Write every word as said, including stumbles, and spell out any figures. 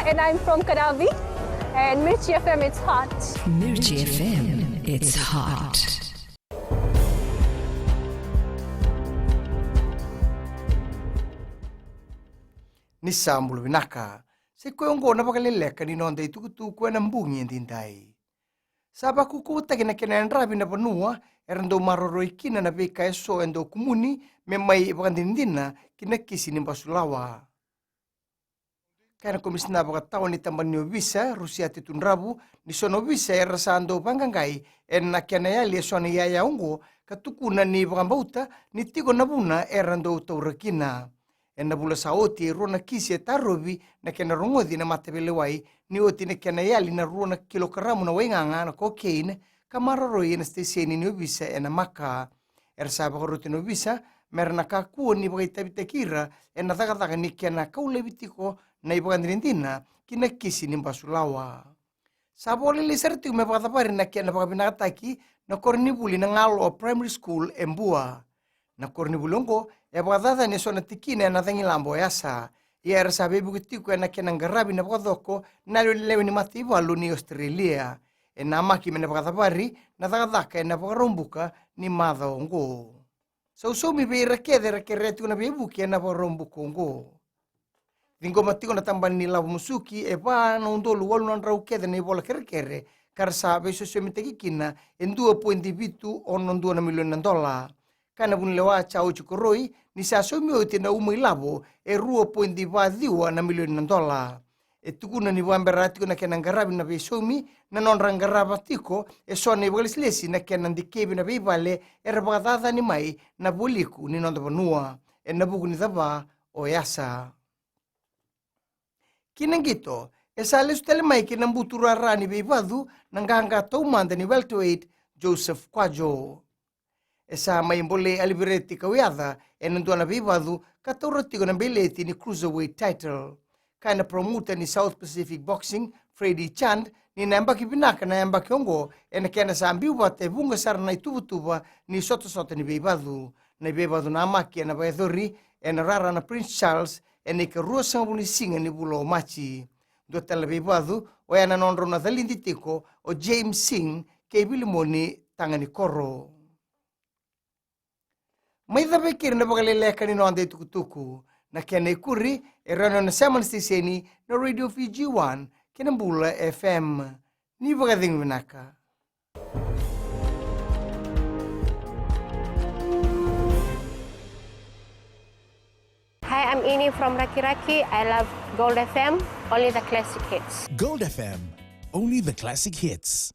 And I'm from Kadavi, and Mirchi F M, it's hot. Mirchi F M, it's hot. Ni sa bula vinaka. Sa i koya oqo na vakaleleka ni noda itukutuku ena bogi edaidai. Sa vakukuataki na kena yadravi na vanua era dau maroroi kina na veika eso e dau kumuni me mai vakadinadina ki na kisi ni basulawa. Kaya na komisina vakatawa ni tabana ni ovisa, Rusiate Tudravu, ni so na ovisa era sa dau vaqaqai ena kena yali eso na iyaya oqo, ka tukuna ni vakabauta ni tiko na vuna era dau taura kina. Ena vula sa oti e rua na kisi e tarovi na kena rogoci na mataveilewai ni oti na kena yali na rua na kilokaramu na waigaga na cocaine ka maroroi ena siteseni ni ovisa e Namaka. Era sa vakaroti na ovisa me ra na kakua ni vakaitavitaki ira ena cakacaka ni kena kau laivi tiko na ivakadinadina ki na kisi ni basulawa. Sa vakalailai sara tiko me vakacavari na kena vakavinakataki na koronivuli na Galo Primary School e Bua. Na koronivuli oqo e vakacacani eso na tikina ena cagilaba o Yasa. Ia era sa veivuke tiko ena kena qaravi na vakacoko na lewe, lewe ni mataivalu ni Australia. E namaki me na vakacavari na cakacaka ena Vakaraubuka ni macawa oqo. Sa sausaumi vei ira kece era kerea tiko na veivuke ena Vakaraubuka oqo. Ciqoma tiko na tabana ni lavo musuki e va na udolu walu na drau kece na ivola kerekere ka ra sa veisosomitaki kina e dua poidi vitu ono dua na milioni na dola. Kaya na vunilewa Jauji Koroi ni sa saumi oti na uma ilavo e rua poidi va ciwa na milioni na dola. E tukuna ni vakabera tiko na kena qaravi na veisaumi na nodra qarava tiko eso na ivakalesilesi na kena dikevi na veivale era vakacacani mai na vualiku ni noda vanua ena vuku ni cava o Yasa. Ki na qito, e sa lesu tale mai ki na buturara ni veivacu na qaqa taumada ni welterweight Joseph Kojo. E sa mai bolei Alivereti Kauyaca ena dua na veivacu ka taura tiko na beleti ni cruiserweight title. Kaya na promoter ni South Pacific Boxing, Freddy Chand, ni na yabaki vinaka na yabaki oqo ena kena sa biu vata e vuqa sara na ituvatuva ni sotasota ni veivacu. Na veivacu namaki ena vakayacori ena rara na Prince Charles ena ikaruasagavulu ni siga ni vula o Maji. Dua tale na veivacu oya na nodrau na calidi tiko o James Singh kei Vilimoni Taganikoro. Mai cava e keri na vakaleleka ni noda itukutuku. Na kena ikuri e rawa ni o na sema na siteseni na Radio Fiji One kei na Bula F M. Ni vakacegu vinaka. Hi, I'm Ini from Rakiraki. I love Gold F M, only the classic hits. Gold F M, only the classic hits.